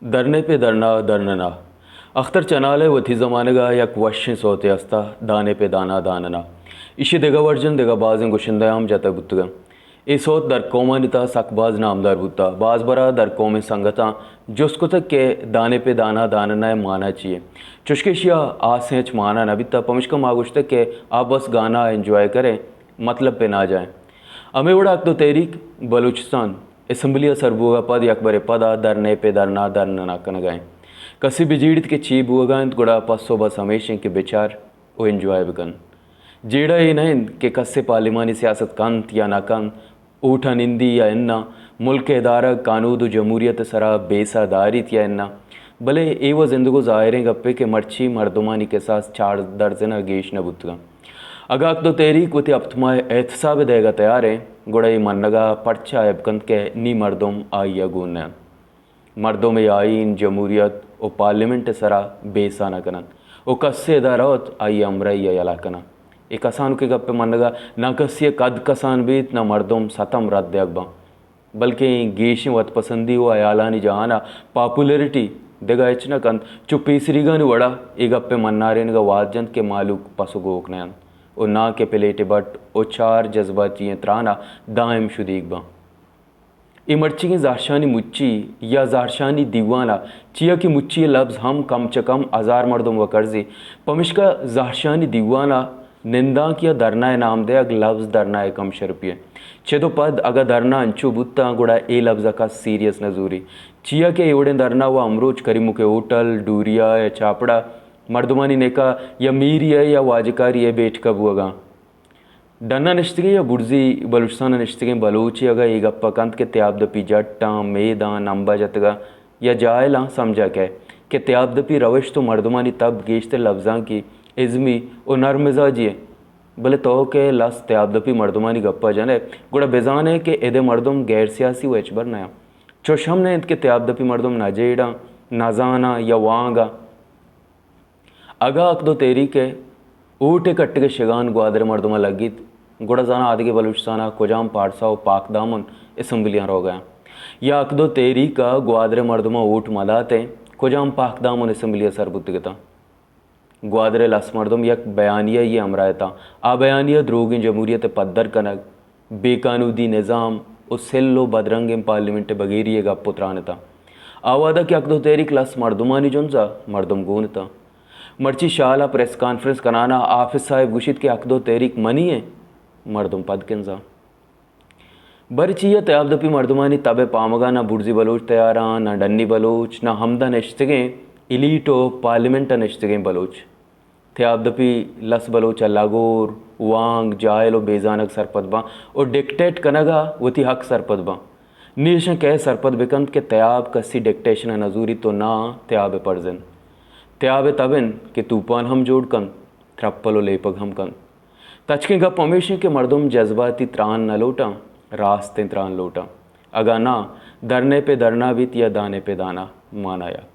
درنے پہ درنا درننا۔ اختر چنال ءِ وتی زمانگ ءَ یک وشیں سوتے است ات، دانے پہ دانا داننا۔ ایشی دگہ ورژن دگہ بازیں گشندہ ہم جتگ بوتگ انت۔ اے سوت در قومانی تہا سک باز نامدار بوتگ۔ باز برا در قومیں سنگتاں جست کتگ کہ دانے پہ دانا داننا ءِ مانا چی انت؟ چوشکہ ایشی ءَ ہاسیں ہچ مانا نہ بیتگ، پمشکا ما گوشتگ کہ آ بس گانا انجوائے کریں، مطلب پہ ناجائیں۔ ہمے وڑا اکدو تحریک بلوچستان اسمبلی ءَ سر بوگ ءَ پد یک برے پدا درنے پہ درنا درننا کنگ ءَ انت۔ کسے بہ جیڑیت کہ چی بوگ ءَ انت، گڑا پسو بس ہمیش انت کہ بچار و انجوائے بکن۔ جیڑہ اے نہ انت کہ کسے پارلیمانی سیاست کنت یا نہ کنت، اوٹ ءَ نندی یا اناں، ملک ءِ ادارگ، کانود و جمہوریت ءِ سرا بیسہ داریت یا اناں، بلے اے و زندگ و ظاہریں گپے کہ مرچی مردمانی کساس چاڑ درزن ءَ گیش نہ بوتگ انت۔ اگاں اکدو تحریک وتی ہپت ماہ ءِ احتساب ءِ دئیگ ءَ تیار انت، گڑا اے منگ ءَ پرچا عیب کنت کہ نی مردم آئی ءَ گون نہ انت؟ مردم اے آئین، جمہوریت و پارلیمنٹ ءِ سرا بیسہ نہ کن انت و کسے ادا روت آئی ءِ ہمراہی ءَ یلہ کن انت۔ اے کسانکیں گپ ءِ منگ ءَ نہ کسی ءِ کد کسان بیت، نہ مردم ستم رد دیگ باں، بلکیں گیشیں وت پسندی و ہیالانی جہان ءَ پاپولرٹی دگہ ہچ نہ کنت۔ چو پیسریگانی وڑا اے گپ ءِ منارینگ ءَ وھد جنت کہ مہلوک پس و گوک نہ انت و ناں کہ پلیٹ ءِ بٹ و چار جذباتی ئیں تران ءَ دائم شدیگ باں۔ اے مرچیگیں زہرشانی مچی یا زہرشانی دیوان ءَ، چیا کہ مچی ءِ لبز ہم کم چہ کم ہزار مردم و کرزی، پمشکا زہرشانی دیوان ءَ نندانک یا دھرنا ءِ نام دئیگ لبز دھرنا ءِ کم شرپی انت۔ چد و پد اگاں دھرنا انچو بوتاں، گڑا اے لبز ءَ کس سیریس نہ زوری، چیا کہ اے وڑیں دھرنا و ہمروچ کریمک ءِ ہوٹل، ڈوریا یا چاپڑا، مردمانی نکاح یا میری ءِ یا واجکاری ءِ بیٹک ءَ بوگاں۔ ڈن ءَ نشتگیں یا برزی بلوچستان ءَ نشتگیں بلوچے اگاں اے گپ ءَ کنت کہ تیابدپی جٹ آں، مید آں، نمب ءَ جتگ آں یا جاہل آں، سمجھ ءَ کئے کہ تیابدپی روشت و مردمانی تب گیشتر لبزانکی، ازمی و نرم مزاجی انت۔ بلے تو کہ لس تیابدپی مردمانی گپ ءَ جن ئے، گڑا بزان ئے کہ اد ءِ مردم غیر سیاسی و ہچبر نہ آں۔ چوش ہم نہ انت کہ تیابدپی مردم نہ جیڑ آں، نہ زان آں یا وانگ آں۔ اگاں اکدو تحریک ءِ اوٹ ءِ کٹگ ءِ شگان گوادر ءِ مردماں لگیت، گڑا زاناں آدگہ بلوچستان ءَ کجام پارسا و پاکدامن اسمبلیاں روگ ءَ انت؟ یا اکدو تحریک ءَ گوادر ءِ مردماں اوٹ مہ دات ءَ کجام پاکدامن اسمبلی ءَ سر بوتگ اتاں؟ گوادر ءِ لس مردم یک بیانیہ یے ہمراہ اتاں۔ آ بیانیہ دروگیں جمہوریت ءِ پدر کنگ، بے کانودی نظام و سل و بدرنگیں پارلیمنٹ ءِ بگیری ءِ گپ و تران اتاں۔ آ وہدا کہ اکدو تحریک لس مردمانی جنز ءَ، مردم گون اتاں۔ مرچی شال ءَ پریس کانفرنس کنان ءَ حافظ صاحب گوشیت کہ اکدو تحریک منی ایں، مردم پد کنزاں۔ برچی ءَ تیابدپی مردمانی تب ءِ پامگ ءَ نہ برزی بلوچ تیار آں، نہ ڈنی بلوچ، نہ ہمدا نشتگیں ایلیٹ و پارلیمنٹ ءَ نشتگیں بلوچ۔ تیابدپی لس بلوچ ءَ لگور، وانگ، جاہل و بے زانگ سرپد باں و ڈکٹیٹ کنگ ءَ وتی حق سرپد باں۔ نی اشاں کئے سرپد بکنت کہ تیاب کسی ڈکٹیشن ءَ نہ زوریت و ناں تیاب ءِ پرز انت۔ تیاب ءِ تب انت کہ توپان ہم جوڑ کنت، ترپل و لیپگ ہم کنت۔ تچکیں گپ ہمیش انت کہ مردم جذباتی تران نہ لوٹاں، راستیں تران لوٹاں۔ اگاں ناں، دھرنے پہ دھرنا بیت یا دانے پہ دانا مانایا۔